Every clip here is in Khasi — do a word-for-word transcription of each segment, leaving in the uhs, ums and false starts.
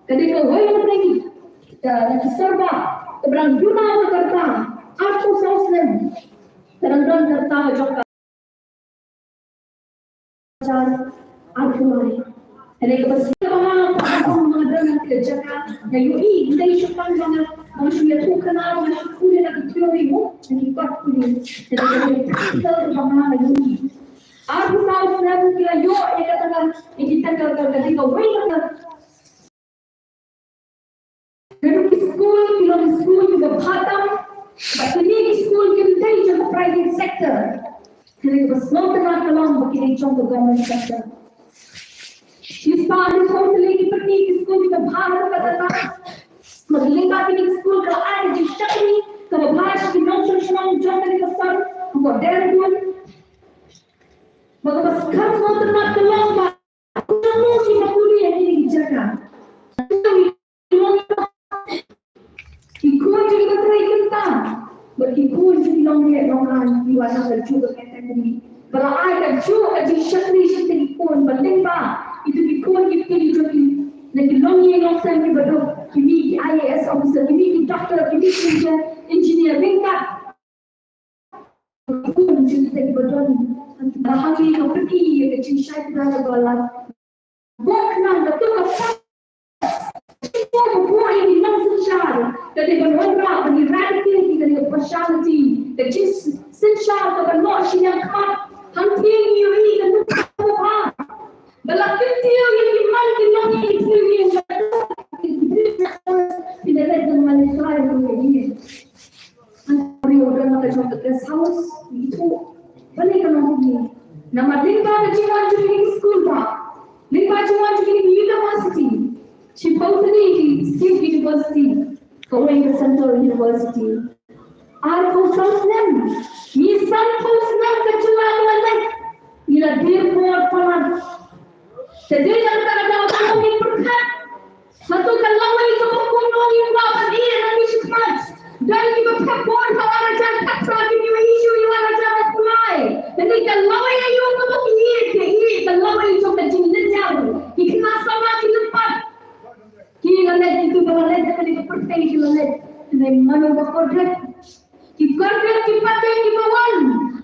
Ka dei kawei na ki, ka, na ki survey kaba dang duna ka rta arphew saw snem. Ka dang don ka rta ka jong ka hajar arphew lai. Ka dei kaba shisha ba nga, ba nga don ha ka jaka, nga ïohi, nga ïohi shu tang ba nga, ba nga shu ïathuh khana, ba nga shu pule na ki theory mo, na ki kot pule. Ka dei kaba practical ba nga ïohi. Arphew saw snem ki la ïoh ïa kata ka, ïa kita ka, ka, ka dei kawei na ka Ki skul, ki long skul kiba bha tam, bad kine ki skul kim dei jong ka private sector. Kine kiba sngewtynnat ka long ba ki dei jong ka government sector. Shispah hynñiew phew tylli ki pyni ki skul kiba bha ha kata ka. Bad lyngba kine ki skul ka la ai ka jingshakri kaba bha sha ki nongshong shnong jong kane ka sor, hapoh Dehradun. Bad kaba skhem sngewtynnat ka long ba Ki khun kiba pule ha kine ki jaka, ki khun jong kiba trei kynta, bad ki khun jong ki nongrieh nongai kiba na ka juh ka category, ba la ai ka juh ka jingshakri sha kita ki khun, ba lyngba ito ki khun ki kti ki jong ki, na ki longïing longsem kiba duk, ki mih ki I A S officer, ki mih ki doctor, ki mih ki engineer, ryngkat Kum jingteng ba don, ba hangne ka pyrkhat ïa ka jingshai kdar ba la bok nang ka tu ka pyrkhat. Ka buh ïa ki nongsynshar, ka dei ban wanrah ban eradicate ïa ka partiality, ka jingsynshar kaba noh shiliang khmat. Hangtei ngi ïohi ka tu ka pyrkhat. Ba la kyntiew ïa ki man ki long ïa ki tiew ïa ki, ki leit ban mane trai ïa ki. Hynrei u don na ka jong ka guest house, ngi ïathuh. Balei ka long kumne? Namar lyngba ka jingwan jong kine ki skul ba, lyngba jingwan jong kine ki university. Shiphew tylli ki state university, kawei ka central university. Arphew saw snem, ngi sanphew snem ka jylla ka la leit. Ngi la dier bor palat. Te dei na kata ka daw ba ngi pyrkhat. Hato ka lawei kaba kumno ngi kwah ban ïoh na ngi shakhmat? Don kiba phet bor ha ar hajar khatphra, ki ïohi shuh ïa ar hajar khatphra. Te dei ka lawei aïu kaba ngi ïoh, ka ïoh ka lawei jong ka jinglynñiar. Ki khynnah samla ki lympat. Ki la leit, kito ba la leit da kane ka pyrthei ki la leit. Te dei mano ba kordit? Ki kordit ki pateng kiba wan.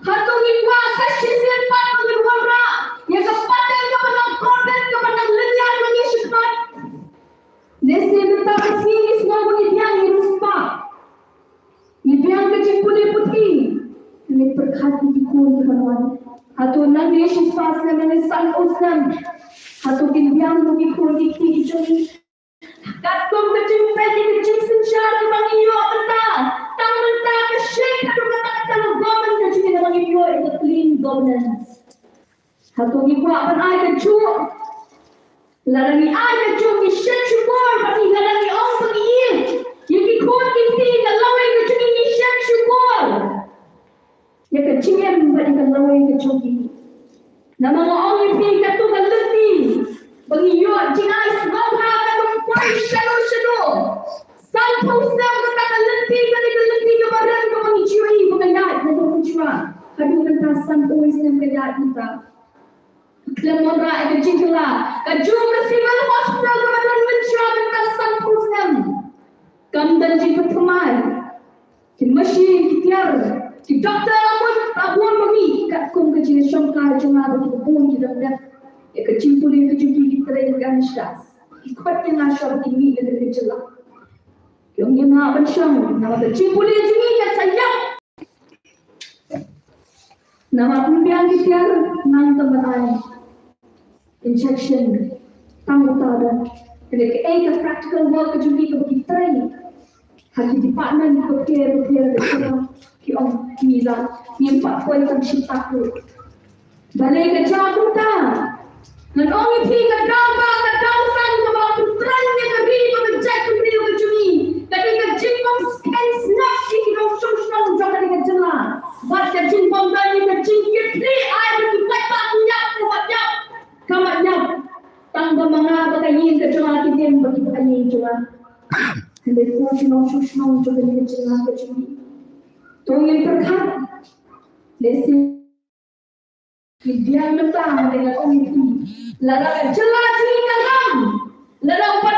Hato ngi kwah sa shisien pat ba ngin wanrah ïa ka pateng kaba nang kordit, kaba nang lynñiar na ngi shakhmat? Lehse mynta ka sngi ngi sngew ba ngi biang, ngi riewspah, ngi biang ka jingpule puthi. Ngi pyrkhat ïa ki khun kiban wan. Hato nangne shispah snem, nangne sanphew snem, hato kin biang ruh ki khun ki kti ki jong ngi? Katkum ka jingpeit ïa ka jingsynshar kaba ngi ïoh mynta, tang mynta ka shape haduh katta katta ka government ka jong ngi, naba ngi ïoh ïa ka clean governance. Hato ngi kwah ban ai kajuh? Lada ngi ai kajuh ngi shet shukor, bad ngi, lada ngi ong ba ngi ïeit ïa ki khun ki kti, ka lawei ka jong ngi, ngi shet shukor ïa ka jingim bad ïa ka lawei ka jong ngi. Namar nga ong ïa phi, kato ka lynti ba ngi ïoh jingai sngewbha ka dang poi shaduh shaduh. Sanphew snem kata ka lynti, kane ka lynti kaba rim kaba ngi ju ïohi ba ka ïaid na ka mynjur. Haduh mynta sanphew snem ka ïaid mynta. Khlem wanrah ïa ka jingkylla, kajuh ka Civil Hospital kaba don mynshwa mynta sanphew snem kam don jingpynthymmai. Ki machine, ki tiar, ki doktor la mut, la bun ba mih, katkum ka jingshongkai jong nga bad kiba bun ki dang dep ïa ka jingpule ka jong ki, ki trei ka nishdas. Ki khot ïa nga shwa ba kin mih na ka jylla. Ki ong ïa nga ban shong, namar ka jingpule jong ngi kan sa ïap. Namar ym biang ki tiar, nang tang ban ai injection, tang uta don. Te kaei ka practical work ka jong ngi kaba ki trei ha ki department bapher bapher bapher? Ki ong, ngi la, ngim pat poi tang shi tak ruh. Balei ka jia kumta? Ngan ong ïa phi, ka daw ba, ka daw san kaba pyntrei ïa ka ri bad ka jaitbynriew ka jong ngi ka dei ka jingbym skhem sngap ïa ki nongshong shnong jong kane ka jylla bad ka jingbym don ïa ka jingkitkhlieh ai ba ki paidbah kin ïap, ka mat ïap, ka mat ïap. Tang ba ma nga bad ka ïing ka jong nga, ki tim bad kiba ïing jong nga. Hynrei ko ki nongshong shnong jong kane ka jylla ka jong ngi, to ngin pyrkhat. Lehse Ki biang mynta, hynrei nga ong ïa phi, lada ka jylla jong ngi ka lam, lada u pat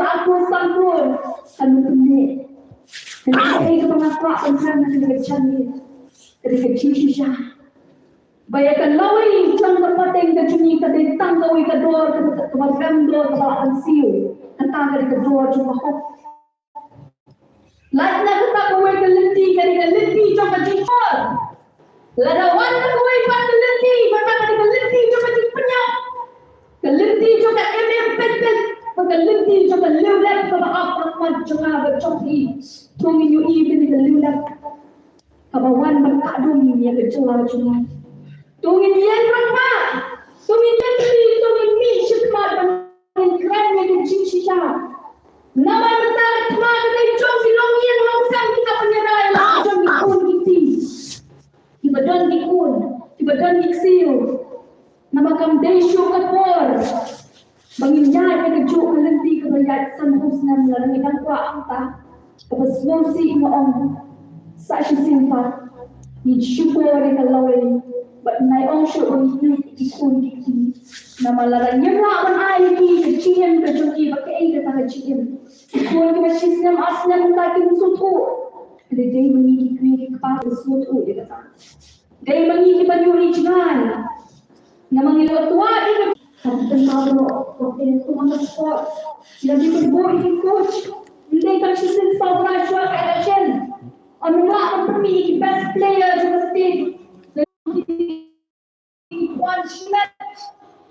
arphew san klur. Kan mynta ne. Kan mynta ne ka ba nga kwah kan kan na ka jan ne. Ka dei ka jingshisha. Ba ïa ka lawei jong ka pateng ka jong ngi ka dei tang kawei ka dor ka ba rem dor ka ba la ban siew. Kata ka dei ka dor jong ka hok. Lait na kata kawei ka lynti ka dei ka lynti jong ka jingshor. Lada wan na kawei pat ka lynti, kata ka dei ka lynti jong ka jingpynïap. Ka lynti jong ka em em pet pet, ka lynti jong ka liw lep ka ba ap ap mat jong nga ba jong i. To ngin ïohi ka dei ka liw lep. Ka ba wan ban kah dum ïa ka jylla jong nga. To ngin ïeng rangbah. To ngin ïeng kti, to ngin mih shakhmat ban ngin kren ïa ka jingshisha. Namar mynta ka thma ka dei jong ki longïing longsem ki ba pynïada ïa la jong ki khun ki kti. Ki ba don ki khun, ki ba don ki ksiew. Namar kam dei shuh ka por ba ngin ïaid ïa kajuh ka lynti kaba ïaid sanphew snem lada ngi dang kwah hangta. Kaba sngewsih nga ong sa shisien pat ngin shukor ïa ka lawei bad nai ong shuh ba ngi ïeit ïa ki khun ki kti. Namar lada ngim lah ban ai ïa ki ka jingim ka jong ki ba kaei kata ka jingim. Ki khun kiba shi snem ar snem mynta kim sngewthuh. Ka dei dei ma ngi ki kmie ki kpa ba sngewthuh ïa kata. Dei ma ngi kiba ïohi jngai. Namar ngi la kwah ïa ka. Kan pynpaw noh, okay, to on the spot. Ïa ki pynbor ïa ki coach. Ym dei tang shisien saw bnai shuwa ka election. Ym lah ban pynmih ïa ki best player jong ka state. Ki wan shimet.